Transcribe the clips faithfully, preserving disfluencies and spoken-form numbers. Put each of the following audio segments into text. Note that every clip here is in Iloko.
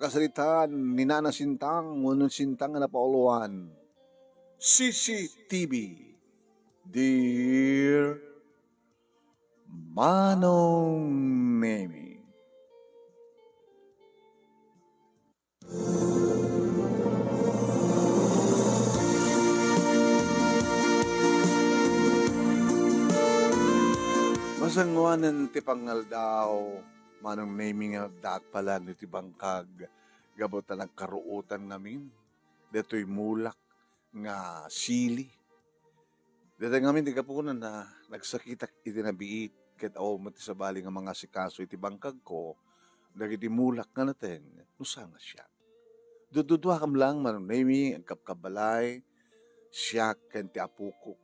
kasaritaan ni Nana Sintang wenno Sintang nga napauluan. C C T V, Dear Manong Nemi. Masangoanen ti pangaldaw, Manong Nemi, nga addaak pay laeng iti bangkag gapu ta nagkaruotan ngamin daytoy mulak nga sili. Dayta ngamin ti gapuna, nagsakitak iti nabiit, ket awan met ti sabali nga mangasikaso iti bangkagko dagiti mulak nga nateng no saan a siak. Dududuakam laeng, Manong Nemi, agkabkabbalay, siak ken ti apokok.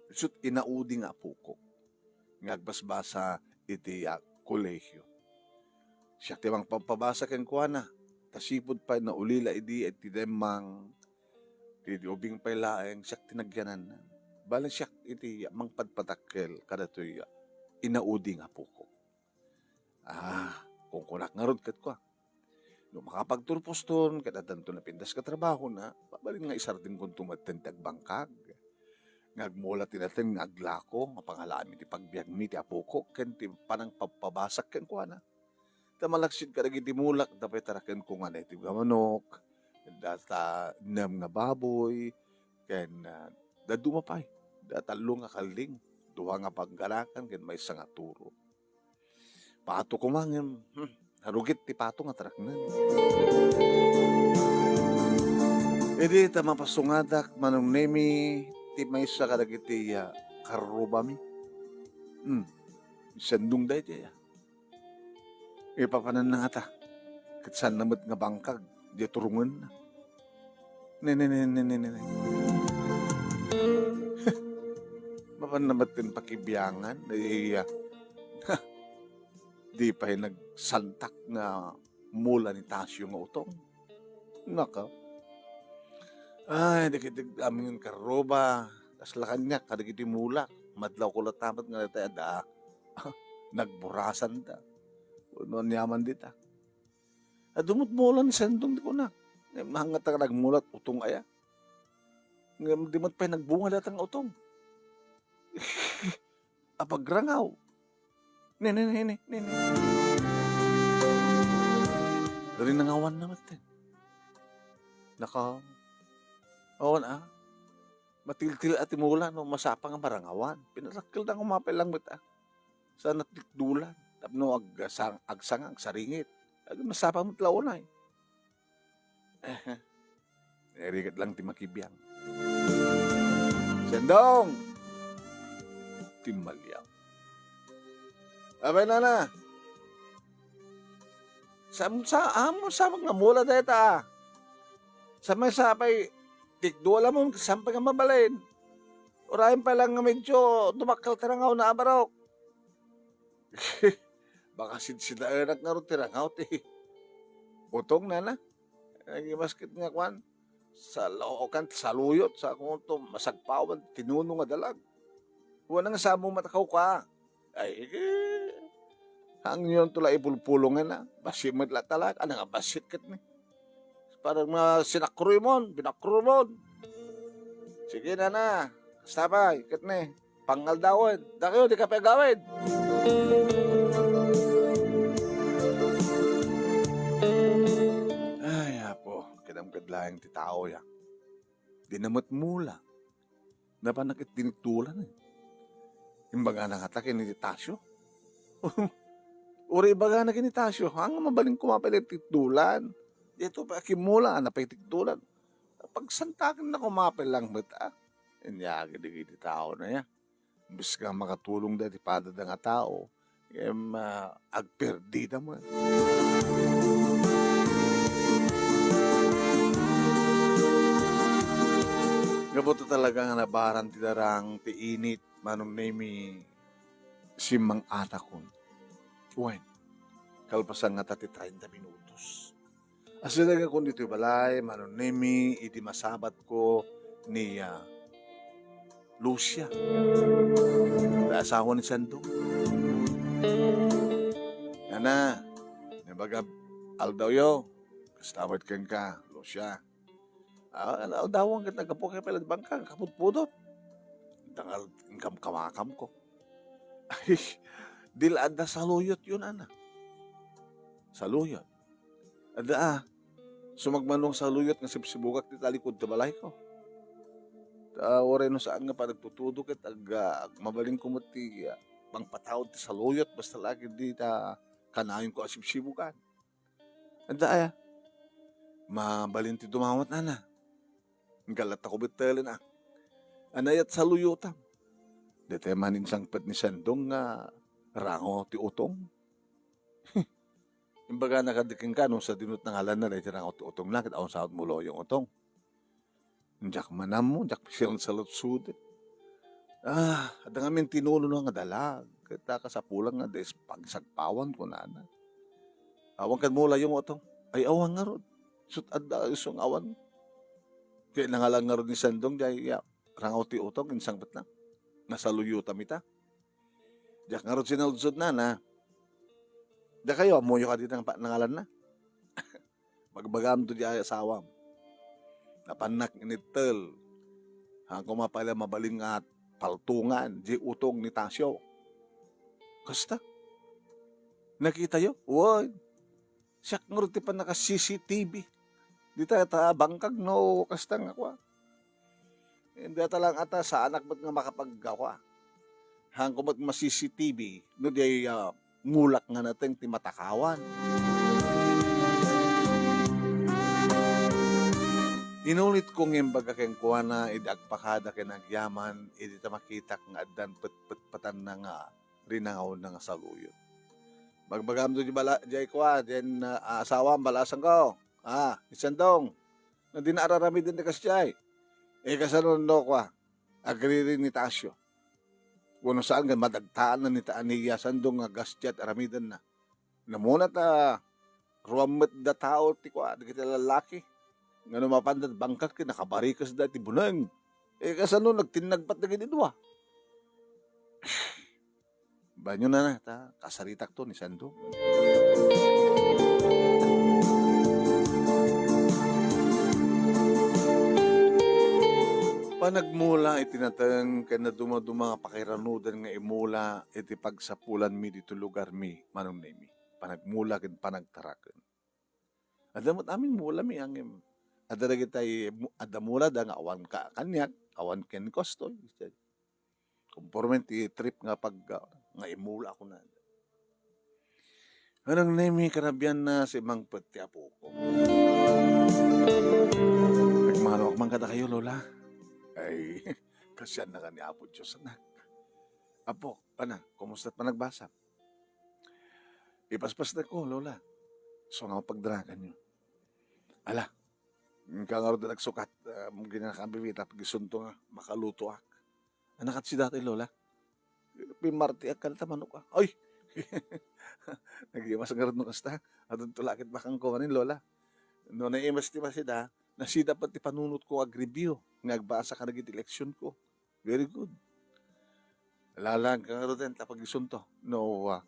Isut' inaudi nga apokok nga agbasbasa iti, ah, kolehio. Siak ti mangpabpabasa kenkuana, ta sipud pay naulila idi iti demmang, iti ubing pay laeng, siak ti nagyananna. Bale, siak iti mangpadpadakkel kadatoy, ah, inaudi nga apokok. Ah, kunkunak ngarud ket kua, no makapagturposton ket addanto napintas nga trabahona, mabalin nga isardengkonto metten ti agbangkag nga agmula ti nateng nga aglako nga pangalaami ti pagbiagmi ti apokok ken ti panangpabpabasak kenkuana. Ta malaksid kadagiti mulak, adda pay tarakenko nga naitib nga manok, adda ta nem nga baboy, ken, ah, dadduma pay, adda tallo nga kalding, dua nga pangganakan, ken maysa nga turo. Pato koma ngem, hmm, narugit ti pato nga taraknen. Idi ta mapasungadak, Manong Nemi, ti maysa kadagiti, ah, karrubami. Hmm, sendong daydi, ah. Ipapananna ngata, ket saanna met nga bangkag, di turongenna. Ne, ne, ne, ne, ne, ne, ne. Mapanna met ken pakibiangan, iya. Di pay nagsantak nga mula ni Tasio nga utong. Naka. Ay, dagiti amin karruba, kasla kaniak kadagiti mula. Madlawko latta met nga dayta adda. Nagburasan ta. Wenno aniaman dita. Adu met mula ni Sendong ti kunak. Ngem nangngata nga nagmulat utong aya. Ngem di met pay nagbunga dayta nga utong. Apagrangaw. Ne, ne, ne, ne, ne, ne. Rinangawanna met. Naka, awan a. Matiltil a ti mula no masapa nga marangawan. Pinarakkel da nga mapay lang met a. Sa natikdulan. Tapno ag-, sang-, agsanga, agsaringit. Ag-, masapa met la unay. Narigat lang ti makibiang. Sendong! Timmaliaw. Abay, nana. Sam-, sa-, amo sa nga mula dayta, ah. Sa may sapay, tikdula mo, sampay nga mabalin. Urayen pa lang nga medyo dumakkel ti rangaw na abarok. Baka sidsidaenak ngarud ti rangaw ti utong, nana. Nagimas ket nga kuan, sa laokan ti saluyot, sa kunto, masagpawan ti nuno nga dalag. Wana nga samo matakaw ka. Ay, eh, hangyon to la ipulpulongen, ah. Bassit met la talak, ano nga bassit ket ni? Parang mga sinakruy mon, binakruy mon. Sige na na, kastabay, ket ni, pangaldawen, dakayo, di ka pagawid. Ay, apo, kidam ket laeng ti tao, ya. Di na met mula. Napanak iti tinikdulan, eh. Imbagana ngata ken ni Tasio. Uri ibagana ken ni Tasio, "Haan nga mabalin koma pay ti tikdulan. Dito pa kimmula, napay tikdulan." Pagsantaken na koma pay lang met, ah. Inyagi dagiti tao na ya. Imbes nga makatulong dagiti padada nga tao, em, ah, agperdida met. Gapu ta talaga nga nabaran ti darang, ti init, Manong Nemi, simmang-atakon. Wen, kalpasan ngata ti treinta minutos. Asidegakon ditoy balay, Manong Nemi, idi masabatko ni, ah, Lucia, ti asawa ni Sandong. Nana, naimbag a aldawyo, Kasta met kenka, Lucia. Ah, aldawen ket naggapu kay pala bangkag, kapudpudot. Dangal, inkamkamakamko. Ay, di la adda saluyot yun, ana. Saluyot. Adda, ah, sumagmamano saluyot nga sibsibugak ti talikud ti balayko. Ta, uray no saan nga panagtutudo ket ag-, ah, mabalinko met ti, ah, pangpataud ti saluyot, basta la ket di ta kanayonko a sibsibugan. Adda aya? Mabalin ti dumawat, nana. Galatako met telen, ah. Anayat saluyotam. Dayta man insangpet ni Sandong nga rango ti utong. Imbagana kadi kenka, no sadino ti nangalanna dayta rango ti utongna, ket awan saut mo loyong utong. Diak manammo, diak siya saludsuden. Ah, adda ngamin tinulona nga dalag. Ket ta kasapulan nga des-, pagsagpawan, kunana. Awan kad mula yung utong. Ay, awan ngarud. Sut adda isu nga awan. Kaya nangalan ngarud ni Sandong, di ay, ya, rangaw ti utong, insangpet na. Nasaluyotam ita. Diak ngarud sinaludsod, nana. Diak kayo, ammoyo kadi nga pa-, nangalan na. Bagbagam to di ay asawam. Napannak inittel. Haan ko mapala mabalin nga paltungan, di utong ni Tasyo. Kasta? Nakita yo? Uy, siak ngarud ti pannaka-C C T V. Di ta, ta bangkag no kasta nga kua. Hindi ta lang ata, saanak met nga makapaggawa. Haan ko met ma-C C T V, no di ay, ah, ngulak nga nateng ti matakawan. Inulit ko nga imbaga kenkuana, idi agpakada ken agyaman, idi ta makitak nga addan petpetpatanna nga rinangawna nga saluyot. Bagbagam to di bala-, di ay kua, di ay, ah, asawam, balasan ko. Ah, ni Sandong, no di na araramiden ti kasdiay. Eh, kasano no kua, agriri ni Tasyo. Wenno saan nga madagtaan na ni ta-, ni Sandong nga kasdiay ti aramidenna. Namuna ta, ruam met da tao ti kua, dagiti lallaki. Nga no mapanda bangkag ket nakabarikesda ti buneng. Eh, kasano nagtinnagpat dagiti dua? Banyo na na, ta kasaritak to ni Sando. Panagmula iti nateng ken nadumaduma nga pakiranudan nga imula iti pagsapulanmi ditoy lugarmi, Manong Nemi. Panagmula ken panagtaraken. Adda met amin mulami, ngem adda dagitay mu-, adda mulada nga awan ka-, kaniak, awan ken kostoy. Konforme ti trip nga pag-, nga imula ako na. Manong Nemi, kanabianna, si mangpet ti apoko. Nagmanoak man kadakayo, Lola. Ay, kasianna ka ni Apo Dios, anak. Apo, ana, kumusta panagbasa? Ipaspas na ko, Lola. So nga pagdaragan nyo. Ala, inka ngarud nagsukat, ah, mo ginakabibita, pag isunto nga, makalutoak. Anakat si dati, Lola. Pimarti akal ta manok, ah. Ay! Nagimas ngarud no kasta. Adun to lakit bakang ko manin, Lola. No naimas ti masida, nasida pa ti panunot ko agreview, nga agbasa ka dagiti leksyon ko. Very good. Lalang ka nga ruten, ta pag-isunto. No, ah,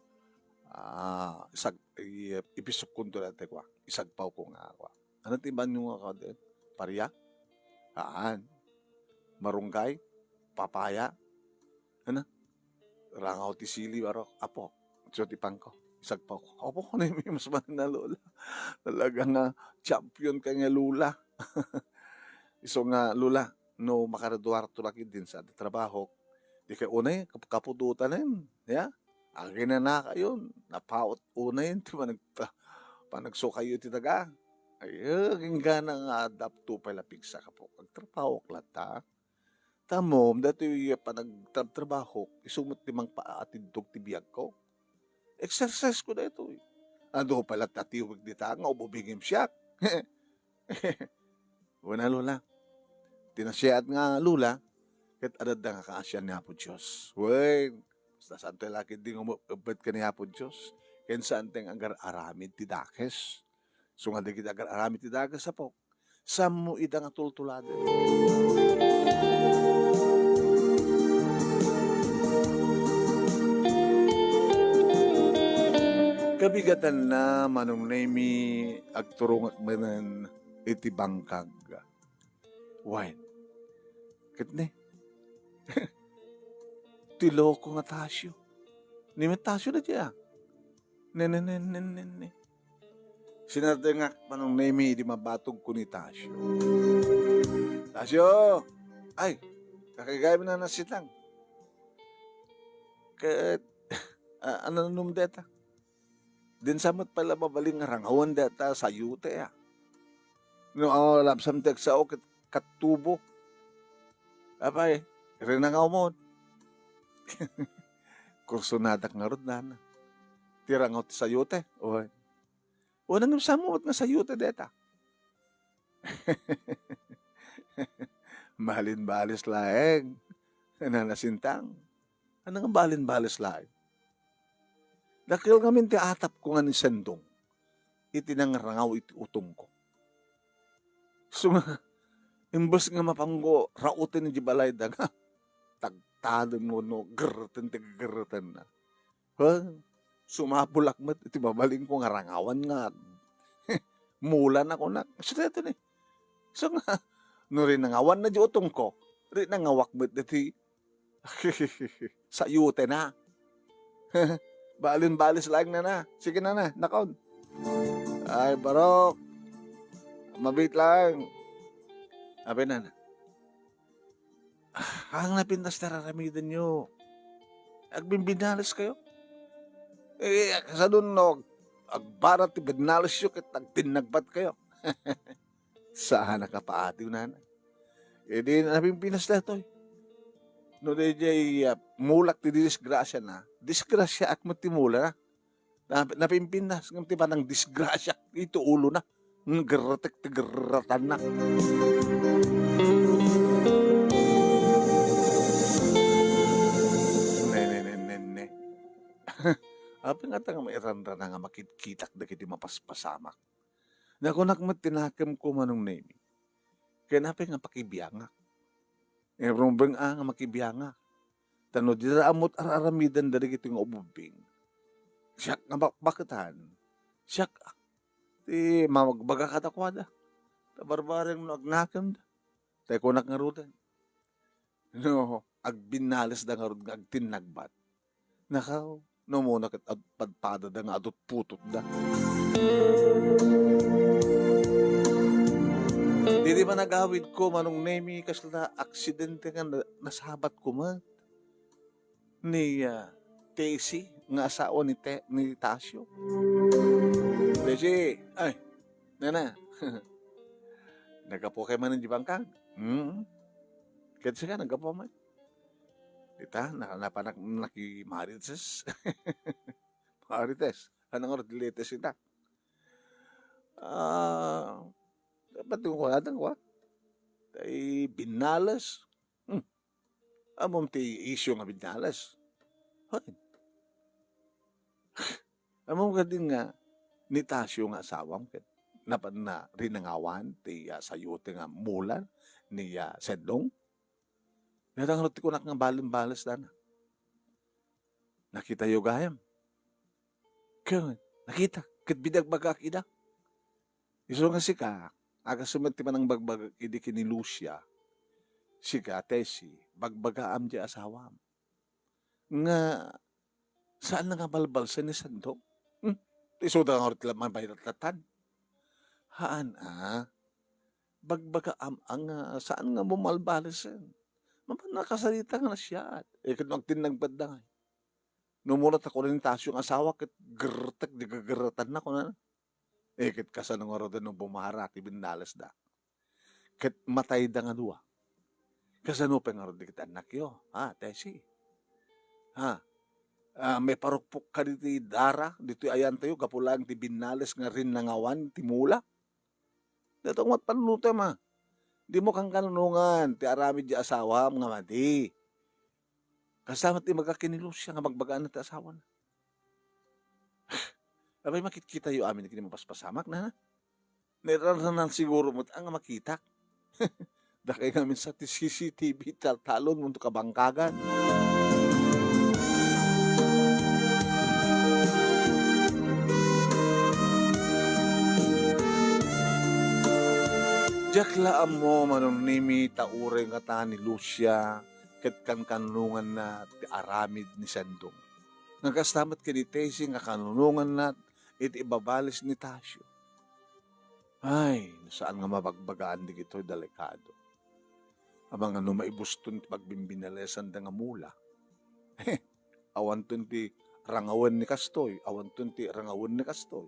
ah, isag-, i-, ipisukkonto dati, kwa. Isagpaw ko nga, kwa. Ano ti banyo nga, kwa, den? Paria? Haan. Marunggay? Papaya? Ano? Rangaw ti sili, baro. Apo. So, ti pangko. Isagpaw ko. Apo, ano yung mas mahal na lola? Talaga nga, champion ka nga lola. Isu nga, Lola, no makaraduar to laki din sa trabaho, di kay unay kap-, kapututan, ya? Aginana kayon, napaut unay ti panag-, panagsukayo ti daga. Ay, eh, inggana nga adda to pay la pigsa ka po. Agtrabaho ka latta. Tamom, datoy panagtrabtrabaho, isu met ti mangpaatidtog ti biag ko. Exercise ko daytoy. Adu pay latta ti tiwek dita nga ububingim siak. Wen a, Lola. Ti nasiat nga Lola, ket adda nga kaasian ni Apo Dios. Wen, basta saan ti laki di nga umebbet ken ni Apo Dios, ken saan ti nga agar-aramid ti dakes. So nga dagiti agar-aramid ti dakes, Apo, sammo ida nga tultuladen. Nabigatanna, Manong Nemi, agturongak manen iti bangkag. Wen, ket ne, ti loko nga Tasio. Ni met Tasio daydiay, a? Ne, ne, ne, ne, ne, ne. Sinardengak, Manong Nemi, idi mabatogko ni Tasio. Tasio! Ay, kakagayam na nasitang. Ket, a-, ananum deta? Dinsa met pay la mabalin nga rangawen deta sayote, a? No, aw, lapsam ti agsao ket kattubo. Apay, rinangawmon. Kursonadak ngarud, nana. Ti rangaw ti sayote, oy. Wen, ngem saan met nga sayote deta? Balinbales laeng, nana Sintang. Ania nga balinbales laeng? Dakkel ngamin ti atapko nga ni Sendong iti nangrangaw iti utongko. So nga, imbes nga mapangko rauten idiay balayda nga, tagtadem wenno gerreten ti gerretenna. Ha? Sumapulak met iti mabalinko nga rangawan nga mula na kunak. Isu daytoy ni. So nga, no rinangawanna diay utongko, rinangawak met daytoy sayote na. Balinbales laeng, nana. Sige, nana, nakon. Ay, barok. Mabiit laeng. Apay, nana? Haan nga napintas ti ar-aramidenyo. Agbinnales kayo? Eh, kasano no ag-, agbarat ti binnalesyo ket agtinnagbat kayo? Saan a kapaadiw, nana. Idi napimpinas daytoy. No daydiay, ah, mulak ti disgrasiana, disgrasiaak met ti mulana. Na-, napimpinas ngem ti panangdisgrasiak iti ulona. Gerretek ti gerretanna. Ne, ne, ne, ne, ne. Apay ngata nga mairanrana nga makitkitak dagiti mapaspasamak? Nakunak met ti nakemko, Manong Nemi. Ken apay nga pakibiangak? Irumbeng a nga makibiangak. Ta no dida ammo't ar-aramiden dagiti nga ububbing, siak nga bakbaketan, siak ti mamagbaga kadakuada. Ta barbareng no agnakemda. Ta kunak ngaruden, no agbinnalesda ngarud nga agtinnagbat, nakaw, no umuna ket ad-, padpadada nga adutputotda. Idi panagawidko, Manong Nemi, kasla aksidente nga na-, nasabatko met ni, ah, Tessie nga asawa ni Te-, ni Tasio. Tessie, ay, nana. Naggapu kay manen di bangkag? Hmm? Ket sika, naggapu man? Ita, na-, napanak-, naki-marites. Marites. Ano nga latest ita? Ah, dapat yung kuwatan ko, ah. Tay binnales. Hmm. Amom ti isyu nga binnales. Hoy. Amom kadin nga ni Tasio nga asawam ket napan na rinangawan ti, ah, sayote nga mula ni, ah, Sendong. Nadanglo ti kunak nga balinbales dana. Nakitayo gayam. Ket nakita, ket binagbagak ida. Isu nga sika, agasem met ti panangbagbagak idi ken ni Lucia, sika, Tessie, bagbagaam diay asawam. Nga, saan nga balbalsen ni Sendong? Hmm? Isuda nga ti la-, mabayratlatan. Haan, a. Bagbagaam a nga, saan nga bumalbalesen. Mapan nakasarita nga nasiat. Eh, ket no agtinnagbatda ngay. No umuna ta kunan ni Tasio nga asawa, ket gertek di gegerretanna, kunana. Eh, ket kasano ngaruden no bumara ti binnalesda? Ket matayda nga dua. Kasano pay ngarud dagiti annakyo? Ha, Tessie? Ha? Ah, maiparukpok kadi ti dara ditoy ayantayo gapu laeng ti binnales nga rinnangawan ti mula? Daytoy met panunotem, a. Dimo kankanunongan ti aramid ti asawam nga madi. Kasta met ti ibaga ken ni Lucia nga bagbagaanna ti asawana. Apay makitkitayo amin ken ni mapaspasamak, nana? Nairarnanan siguro met a nga makitak. Dakay ngamin sa ti C C T V, taltalon, munto kabangkagan. Diak la ammo, Manong Nemi, ta uray ngata ni Lucia ket kankanunganna ti aramid ni Sendong. Nga kasta met ken ni Tessie nga kanununganna iti ibabalis ni Tasio. Ay, no saan nga mabagbagaan dagitoy, delikado. Amangan no maibuston ti pagbimbinalasanda nga mula. Awanton ti rangawen ni kastoy, awanton ti rangawen ni kastoy.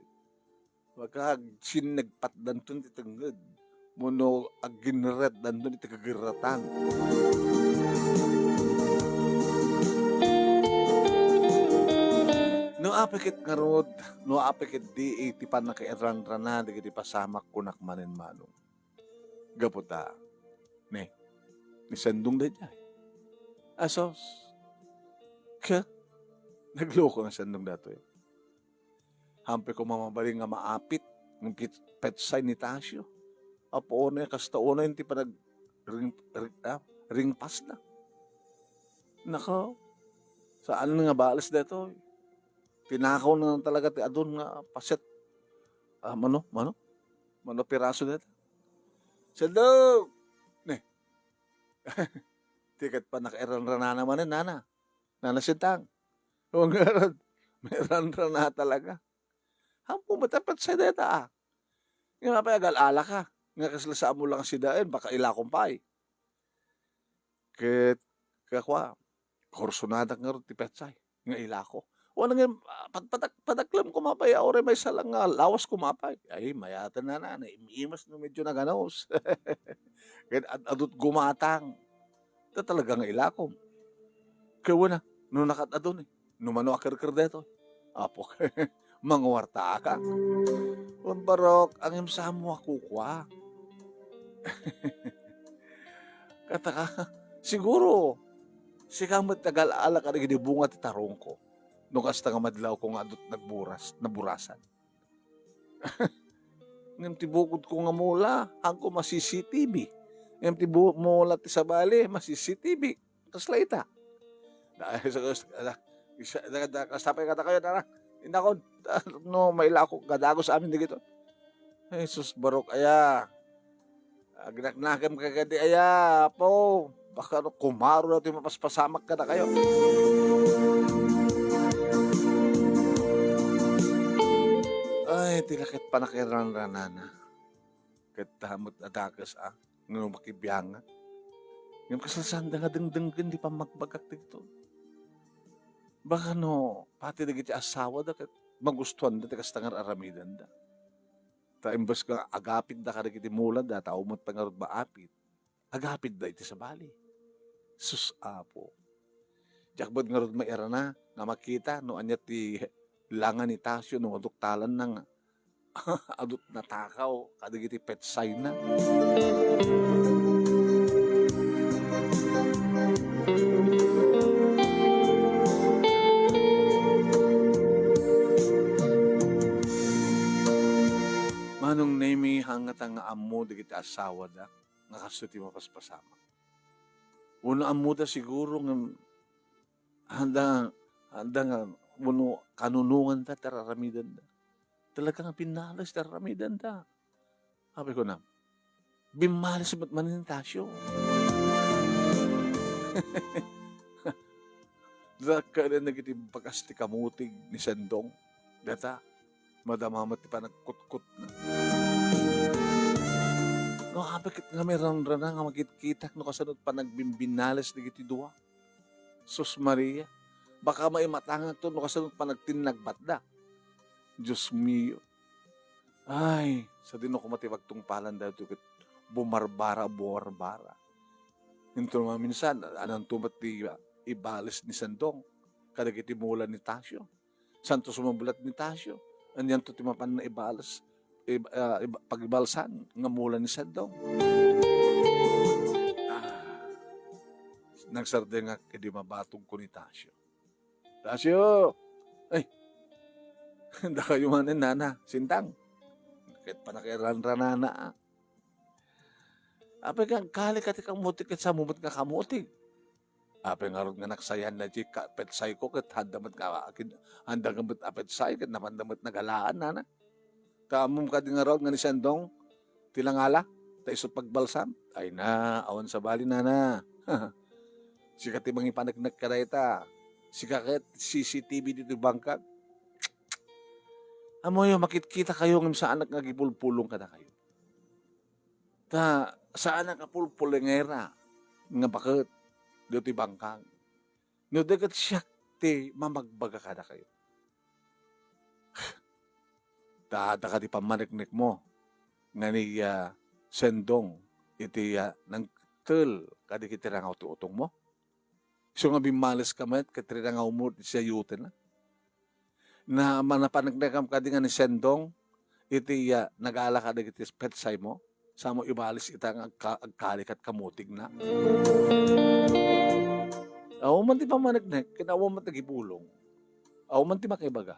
Baga agsinnegpatdanton ti tengnged, wenno agginretdanton iti kagerratan. No apay ket ngarud, no apay ket di iti pannakairranrana dagiti pasamak, kunak manen, Manong. Gapu ta, ne, ni Sendong daydiay. Asos. Ket, nagloko nga Sendong datoy. Hampay koma mabalin nga maapit, nga pet-, petsay ni Tasio. Apo, unay, kasta unay ti panag-, ring-, ring-, ah, ringpasna. Nako, saan nga bales daytoy. Tinakaw na talaga ti adun nga paset. Ah, mano, mano? Mano piraso dayta? Sendong! Ne. Ti ket pannakairranrana manen, nana. Nana Sintang. O ngarud, mairanrana talaga. Ammo met a petsay dayta, a. Ngem apay agal-alaka? Nga kasla sa amo lang sidaen, baka ilakom pay. Ket, kakua, kursunadak ngarud ti petsay nga ilako. Wen ngem, ah, pad-, padak-, padaklem koma pay a uray maysa lang nga lawas koma pay. Ay, mayaten nana, naim-imas no medyo naganos. Ket ad-, adut gumatang. Ta talaga nga ilakom. Ket wen a, no nakad-adu ni, no mano a kerker daytoy. Apo, manguartaak. Wen barok, ngem sa amo a kukua. Kataka, siguro, sika met ti agal-ala kadagiti bunga ti tarongko. No kasta nga madlawko nga adut nagburas, naburasan. Ngem ti bukodko nga mula, haanko ma-C C T V. Ngem ti bu-, mula ti sabali, ma-C C T V. Kasla ita. Da-, sa-, sa-, da-, isa-, da-, da-, kasta pay kadakayo, tara. Indakon, ta-, no, mailako, gadagus amin dagito. Jesus, barok aya. Agnaknakem ka kadi aya, Apo. Baka no kumaro na ito'y mapaspasamak kadakayo. Ay, ti laket pannakairranranana. Ket ta met a dakes a, no makibiangak. Ngem kasla saanda nga dengdenggen ti pammagbagak dagitoy. Baka no, pati dagiti asawada ket magustuanda ti kasta nga ar-aramidenda. Ta imbes nga agapitda kadagiti mulada, ta awan met pay ngarud maapit, agapitda iti sabali. Sus, Apo. Diak met ngarud mairana nga makita no ania ti langa ni Tasio no maduktalanna nga adut natakaw kadagiti petsayna. Manong Nemi, haanna nga ammo dagiti asawada nga kastoy ti mapaspasamak. Wenno ammoda siguro nga haanda, haanda nga wenno kanunonganda ti ar-aramidenda. Talaga nga bimmales ti ar-aramidenda. Apay kunam, bimmales met manen ni Tasio. Dakkel dagiti bagas ti kamutig ni Sendong. Data, madama met ti panagkutkotna. No, apay ket nga mairanrana nga makitkitak no kasano ti panagbimbinales dagiti dua. Sus Maria, baka maimatangakto no kasano ti panagtinnagbatda. Dios mio. Ay, sadino koma ti pagtungpalan daytoy ket bumarbara, bumarbara. Inton maminsan, addanto met ti ibales ni Sendong kadagiti mula ni Tasio. Santo sumablat ni Tasio, anianto ti mapan nga ibales, ib-, ah, ib-, pagibalsan nga mula ni Sendong. Ah, nagsardengak idi mabatogko ni Tasio. Tasio! Ay! Dakayo manen, nana, Sintang. Ket pannakairanranana, a. Apay nga agkali ka ti kamutig ket sa met nga kamutig? Apay ngarud nga nagsayaan na di ka-, petsayko ket haanda met nga akin, haanda met a petsay ket napanda met nagalaan, nana? Ta ammom kadi ngarud nga ni Sendong ti langala? ta isu pagbalsam. Ay na, awan sabali, nana. Sika ti mangipaneknek kadayta. Sika ket C C T V ditoy bangkag. Ammoyo, makitkita kayo ngem saanak nga agipulpulong kadakayo. Ta saanak a pulpulongera nga baket ditoy bangkag. No di ket siak ti mamagbaga kadakayo. Ta adda kadi pammaneknekmo nga ni, ah, Sendong iti, ah, nangtel kadagiti rangaw ti utongmo? Isu nga bimmaleska met ket rinangawmo ti sayutenna. Na, ma-, napaneknekam kadi nga ni Sendong iti, ah, nagala kadagiti petsaymo? Samo ibalis ita nga agka-, agkalikat kamutigna. Awan man ti pammaneknek, ken awan man ti agipulong. Awan man ti makibaga.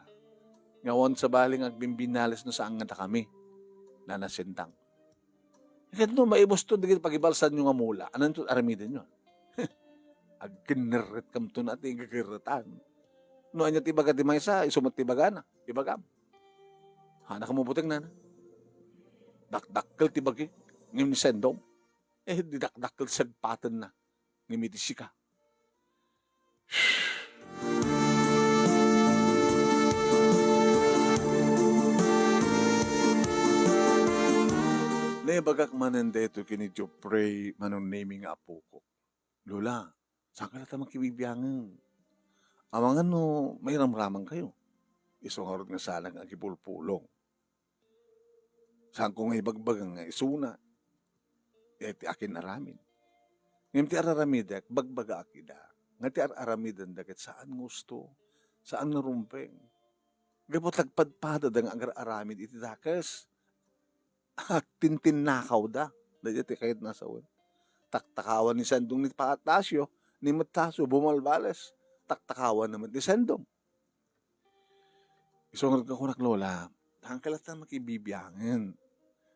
Nga awan sabali nga agbimbinales no saan nga dakami, nana Sendong. Ket no maibuston dagiti pagibalsanyo nga mula, ananto aramidenyo? Agkinnerretkamto na ti gagerretan. No ania ti ibaga ti maysa, isu met ti ibagana, ibagam. Hanak mo buteng, nana. Dakdakkel ti bagi, ngem ni Sendong. Eh, di dakdakkel ti sagpatenna, ngem iti sika. Naibagak manen daytoy ken ni Geoffrey, Manong Nemy nga apokok. Lola, saan ka latta makibibiangen? Amangan no mairamraman kayo. Isu ngarud nga saanak nga agipulpulong. Saanko nga ibagbaga nga isuna, eh, ti akin-aramid. Ngem ti ar-aramidek, bagbagaak ida. Nga ti ar-aramidenda ket saan nga usto, saan nga rumbeng. Gapu ta agpadpadada nga agar-aramid iti dakes. Agtintinnakawda. Dayta ti kayatna a sawen. Taktakawan ni Sendong ni Pa-, Tasio, ni met Tasio, bumalbales. Taktakawanna met ni Sendong. Isu ngarud nga kunak, Lola, saan ka latta makibibiangen.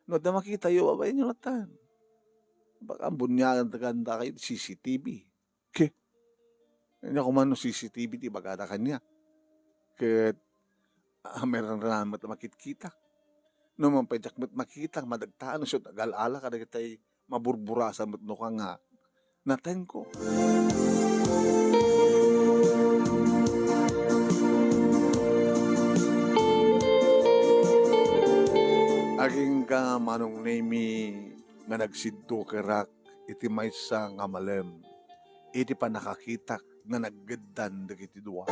No adda makitayo, babaenyo latta. Baka buniagan ta kanda kayo ti C C T V. Ke, ania koma no C C T V ti ibagada kaniak. Ket, ah, meron ra met makitkita. No man pay diak met makita, madagtaan, isu agal-ala kadagitay maburburasa met no ka nga natengko. Agingga, Manong Nemy, nga nagsiddukerak iti maysa nga malem iti pannakakitak nga naggeddan dagiti dua.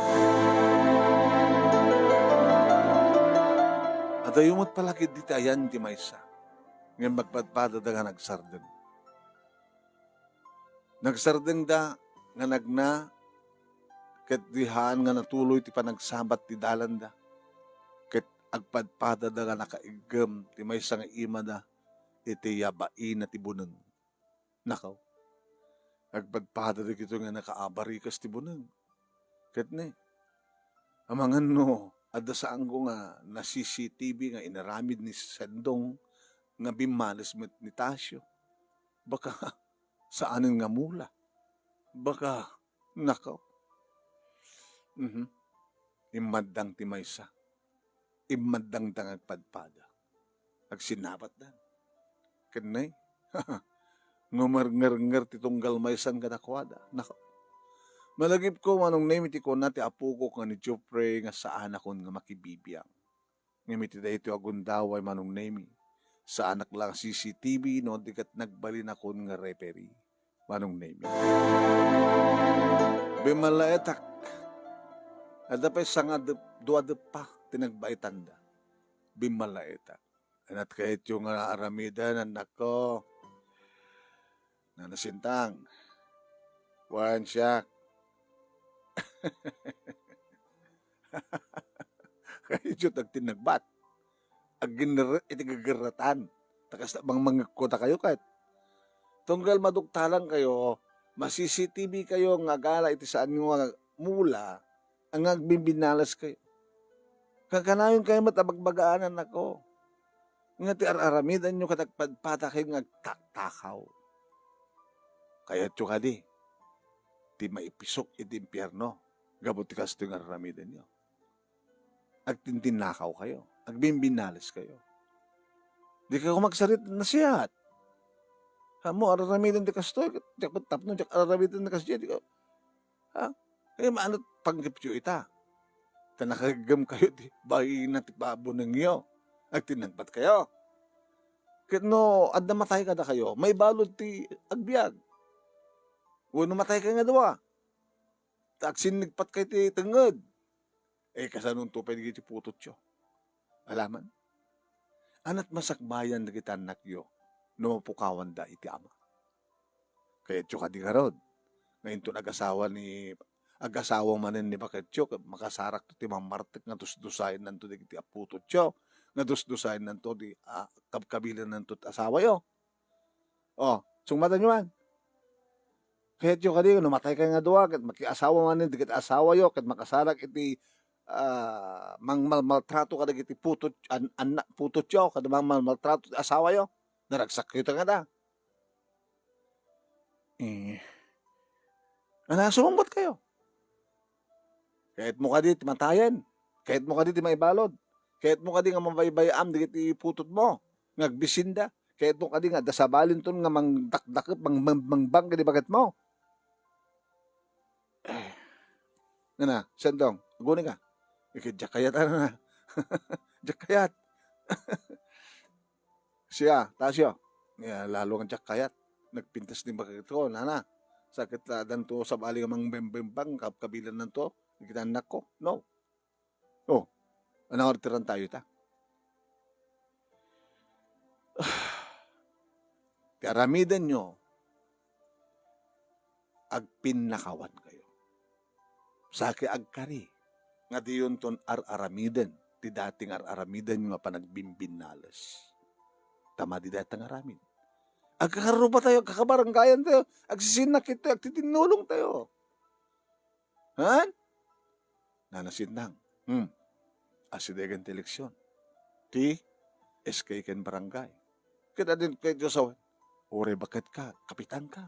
Adayo met pala ketdi ti ayan ti maysa, ngem agpadpadada nga nagsardeng. Nagsardengda nga nagna, ket di haan nga natuloy ti panagsabat ti dalanda, ket agpadpadada nga nakaiggem ti maysa nga imada iti yabaina ti buneng. Nakaw, agpadpada dagitoy nga nakaabarikas ti buneng. Ket ne, amangan no adda saanko nga na-C C T V nga inaramid ni Sendong nga bimmales met ni Tasio. Baka saanen nga mula. Baka, nakaw. Mhm. Immaddang ti maysa. Immaddangda nga agpadpada. Agsinnabatda. Ken ne, ngumerngernger ti tunggal maysan kadakuada. Nako. Malagipko, Manong Nemy, ti kuna ti apokok nga ni Geoffrey nga saanakon nga makibibiang. Ngem iti daytoy a gundaway, Manong Nemy, saanak la nga C C T V no di ket nagbalinakon nga referee. Manong Nemy. Bimmalaetak. Adda pay sanga dep-, dua deppa ti nagbaetanda. Bimmalaetak. Anat kayatyo nga aramiden, annakko. Nana Sentang. Wen siak. Kayatyo ti agtinnagbat. Agginnerret iti gagerratan. Ta kasta mangmangngegko dakayo ket. Tunggal maduktalan kayo, ma-C C T V kayo nga agala iti saanyo nga mula, nga agbimbinales kayo. Kakanayon kayo met a bagbagaanan ako. Nga ti ar-aramidanyo ket agpadpada kayo nga agtaktakaw. Kayatyo kadi, ti maipisok iti impierno, gapu ti kastoy nga ar-aramidanyo. Agtintinnakaw kayo, agbimbinales kayo. Di kayo magsarita nasiat. Ammo, ar-aramiden ti kastoy, ket diak met tapno diak ar-aramiden ti kasdiay, di ka, ha? Kaya maano panggepyo ita? Ta nakageggemkayo ti baina ti pabunengyo. Agtinnagbatkayo. Ket no adda matay kadakayo, maibalud ti agbiag. Wenno mataykayo nga dua, ta agsinnigpatkayo ti tengnged. Eh, kasanonto pay dagiti putotyo? Alaman? Ania't masakbayan dagiti annakyo no mapukawanda iti Ama? Kayatyo kadi ngarud nga inton agasawa ni, agasawa manen ni baketyo, ket makasarakto ti mammartek nga dusdusayennanto dagiti aputotyo, nga dusdusayennanto di, ah, kabkabilennanto ti asawayo? Oh, sungbatanyo man. Kayatyo kadi, no mataykayo nga dua, ket makiasawa manen dagiti asawayo, ket makasarak iti, ah, mangmalmaltrato kadagiti putot-, an-, annak, putotyo, kada mangmalmaltrato ti asawayo, naragsakyo ta ngata. Eh, ania, sumungbatkayo? Kayatmo kadi ti matayen? Kayatmo kadi ti maibalud? Kayatmo kadi nga mabaybay-am dagiti putotmo nga agbisinda? Kayatmo kadi nga adda sabalinton nga mangdakdakep, mang-, mang-, mangbang kadi baketmo? Eh, ngana, Sendong, agunika. Iket diak kayat, ano na? Diak kayat. Siya, ta siya. Ya, lalo nga diak kayat. Nagpintas ni baketko, nana. Sakit la danto sabali nga mangbembembang, kab-, kabilennanto, dagiti annakko. No. Oh, ania nga artiran tayo ta? Ti aramidenyo, agpinnakawankayo. Saki agkari nga diyonton ar-aramiden ti dati nga ar-aramiden nga panagbimbinales. Ta madi dayta nga aramid. Agkakarruba tayo, agkakabarangayan tayo, agsisinnak tayo, agtitinnulong tayo. Han? Nana Sintang. Hmm. Asidegen ti eleksion. Ti S K ken barangay. Ket adin kay Dios awen. Uray baket ka, kapitan ka.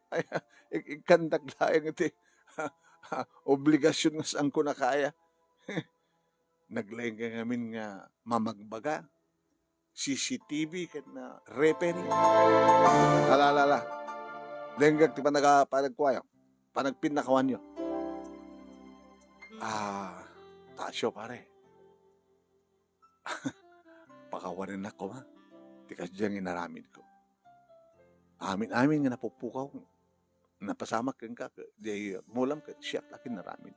Ay, ik-, ikkandak laeng iti obligasyon nga saanko a kaya. Naglaing ka ngamin nga mamagbaga. C C T V ken, ah, referee. Ala, ala, ala. Denggak ti panaga-, panagkuayo, panagpinnakawanyo. Ah, Tasyo, pare. Pakawanennak koma ti kasdiay nga inaramidko. Amin-amin nga napupukaw, napasamak kenka, ket di mulam ket siak la ket inaramid.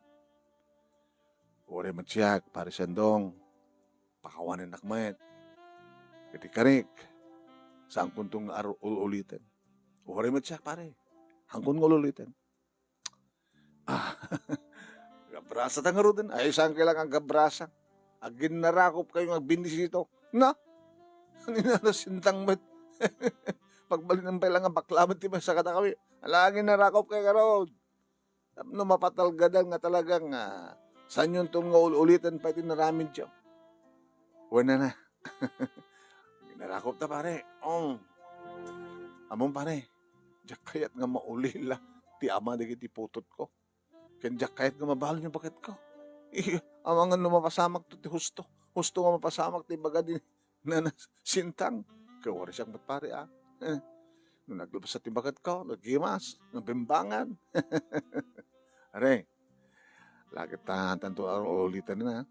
Uray met siak, Pare Sendong, pakawanennak met. Ket ikarik, saankonto nga ar-, ul-uliten. Uray met siak, pare, haankon nga ul-uliten. Ah, gabrasa ta ngaruden. Ay, saan kailangan gabrasa? Aginnarakop kayo nga agbinisito. Na? Ni Nana Sintang met. Pagbalin pay la nga bakla met ti maysa kadakayo. Ala, aginnarakop kayo ngarud. Tapno mapatalgadan nga talagang, ah, saanyonton nga ul-uliten pay ti inaramidyo. Wen, nana. Inarakop ta, pare. Oh. Ammom, pare, diak kayat nga maulila ti ama dagiti putotko. Ken diak kayat nga mabalin ti baketko. Iyo, amangan no mapasamakto ti husto. Husto nga mapasamak ti ibaga ni Nana Sintang. Ket uray siak met, pare, ah. Eh, no naglubsa ti baketko, nagimas, nabembangan. Are, la ket ta, tanto a uliten na.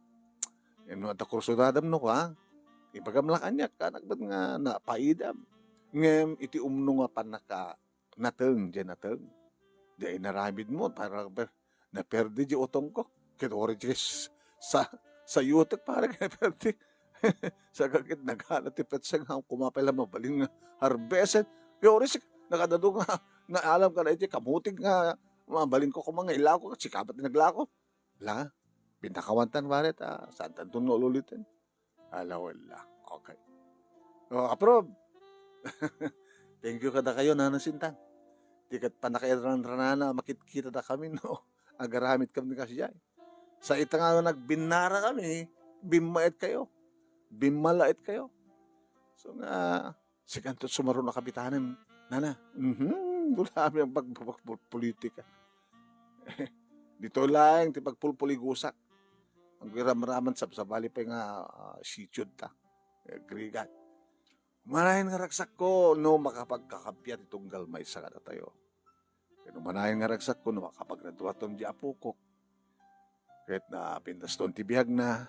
Ngem no adda kursunadam no kua, ibagam la kaniak, kanak met nga napaidam. Ngem iti umno nga pannaka-, nateng, diay nateng. Diay inaramidmo, para per-, naperdi diay utongko. Ket uray diay s-, sa-, sayutek, pare, nga naperdi. Saka ket nagana ti petsa nga koma pay la mabalin nga harvest-en. Ket uray sik-, nakadado nga naalam ka na iti kamuting nga mabalinko koma nga ilako, ket sika met ti naglako. La, pinnakawantan, pare, ta saantanton nga ul-uliten. Ala, wala. Okay. Oh, approve. Thank you kadakayo, Nana Sintang. Ti ket pannakairranranana, makitkitada kami, no? Agaramid kami kasdiay. Sa ita nga nagbinnara kami, bimmaet kayo. Bimmalaet kayo. So nga, sikanto sumaruno a kapitanem, nana. Mhm, wala mi ang pag-, pag-, politika. Dito laeng ti pagpulpuligusak. Ang giramraman sabsabali pay nga, ah, sitio ta. Agrigat. Manayon nga ragsakko no makapagkakappia ti tunggal maysa kadatayo. Ken manayon nga ragsakko no makapagraduatom di apoko. Ket napintaston ti biagna,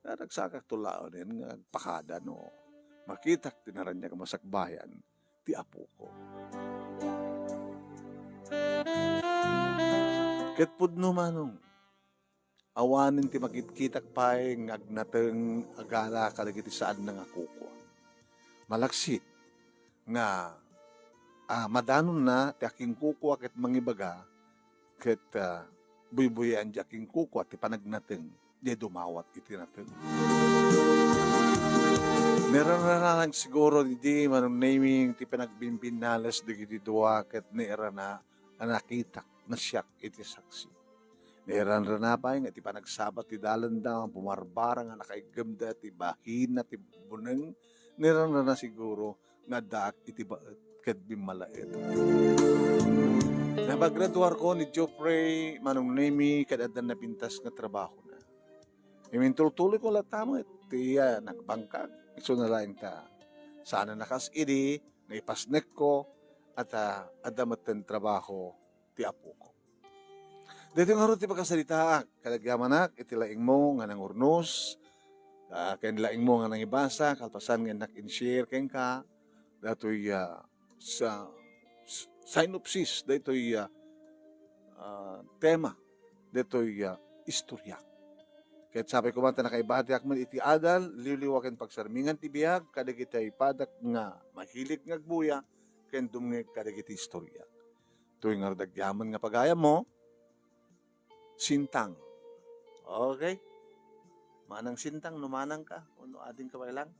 naragsakakto laeng nga agpakada no makitak ti naraniag a masakbayan ti apoko. Ket pudno, Manong, awanen ti makitkitak pay nga agnateng a gala kadagiti saanna nga kukua. Malaksid nga, ah, madanonna ti akinkukua ket mangibaga, ket, ah, buybuyaen ti akinkukua ti panagnateng, diay dumawat iti nateng. Naranrananak siguro idi, Manong Nemy, ti panagbimbinales dagiti dua ket nairana a nakitak nga siak iti saksi. Nairana pay nga iti panagsabat ti dalanda, bumarbara nga nakaiggemda ti bahina ti buneng, nairana siguro nga addaak iti baet ket bimmalaet. Napaggraduarko ni Geoffrey, Manong Nemy, ket adda napintas nga trabahona. Imintultuloyko latta met ti iya nagbangkag. Isu na laeng ta saan a nakas idi, naipasnekko, at, ah, adda metten trabaho ti apoko. Daytoy ngarud ti pakasaritaak, kadagyamanak, iti laingmo nga nangurnos, ah, ken laingmo nga nangibasa, kalpasan nga innak in-share kenka, datoy, ah, sa, s-, synopsis, daytoy, ah, ah, tema, daytoy, ah, istoryak. Ket sapay koma ta nakaibatiak met iti adal, liwliwa ken pagsarmingan ti biag, kadagiti padak nga mahilig nga agbuya, ken dumngeg kadagiti istoryak. Toy ngarud agyaman nga pagayammo, Sintang. Okay? Manang Sintang, no manang ka, wenno adingka pay lang.